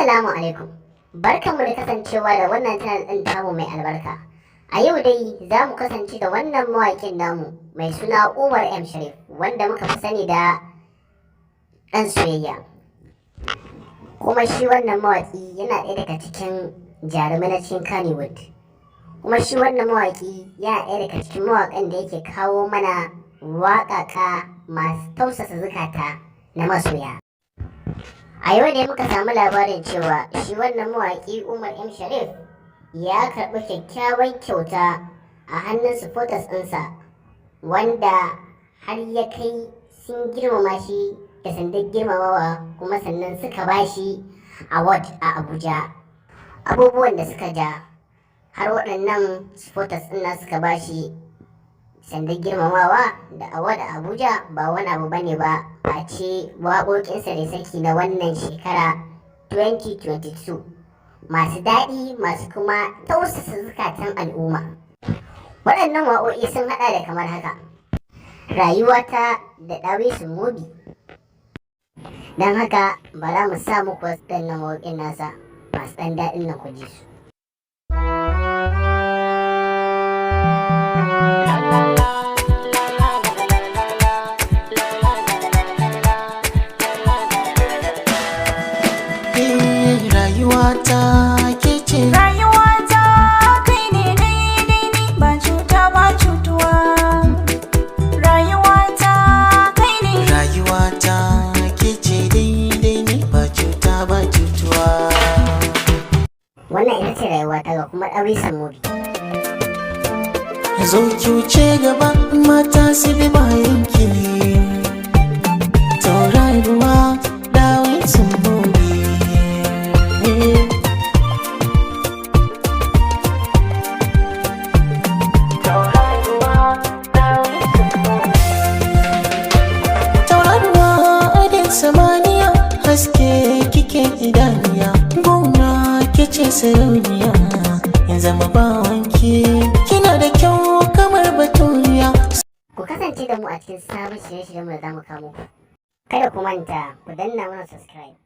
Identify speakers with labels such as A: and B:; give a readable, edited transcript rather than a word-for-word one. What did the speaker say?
A: Assalamu alaikum. Barkanmu da kasancewa da wannan channel ɗin tamu mai albarka. A yau dai za mu kasance da wannan mawaƙin namu mai suna Umar M Sharif, wanda muka fi sani da ɗan soyayya. Kuma shi wannan mawaƙi yana ɗaya daga cikin jarumai na cikin Kannywood. Kuma shi wannan mawaƙi yana ɗaya daga cikin mawaƙan da yake kawo mana waƙaƙa masu tausasa zukata na masoya. A yau ne muka samu labarin cewa shi wannan mawaƙi Umar M Sharif ya karɓi kyakkyawan kyauta a hannun supporters ɗinsa, wanda har ya kai sun girmama shi da sandar girmamawa, kuma sannan suka ba shi award a Abuja. Abubuwan da suka ja har waɗannan supporters ɗin nan suka ba shi sandar girmamawa da award a Abuja ba wani abu bane ba face waƙoƙinsa da saki na wannan shekara 2022, masu daɗi, masu kuma tausasa zukatan al'umma. Waɗannan waƙoƙi sun haɗa da kamar haka: Rayuwata da Ɗawisu Mubi. Don haka bara mu sa muku wasu ɗannan waƙoƙin nasa masu ɗan daɗin nan, ku ji su.
B: Rayuwata ke ce.
C: Rayuwata kai ne daidai ni, ba cuta ba cutuwa. Rayuwata kai ne.
B: Rayuwata ke ce daidai ni, ba cuta ba cutuwa.
A: Wannan ita ce Rayuwata, ga kuma Ɗawisu Mubi.
B: Zo ki wuce gaba, mata su bi bayan ki. Tauraruwa, dawisun mubi. Tauraruwa, dawisun mubi. Tauraruwa adin samaniya, haske kike idaniya. Gona ke ce sarauniya, in zama bawanki. Kina da kyau kamar baturiya.
A: Ku kasance da mu a cikin sabon shirye-shiryenmu da za mu kawo muku. Kada ku manta ku danna mana subscribe.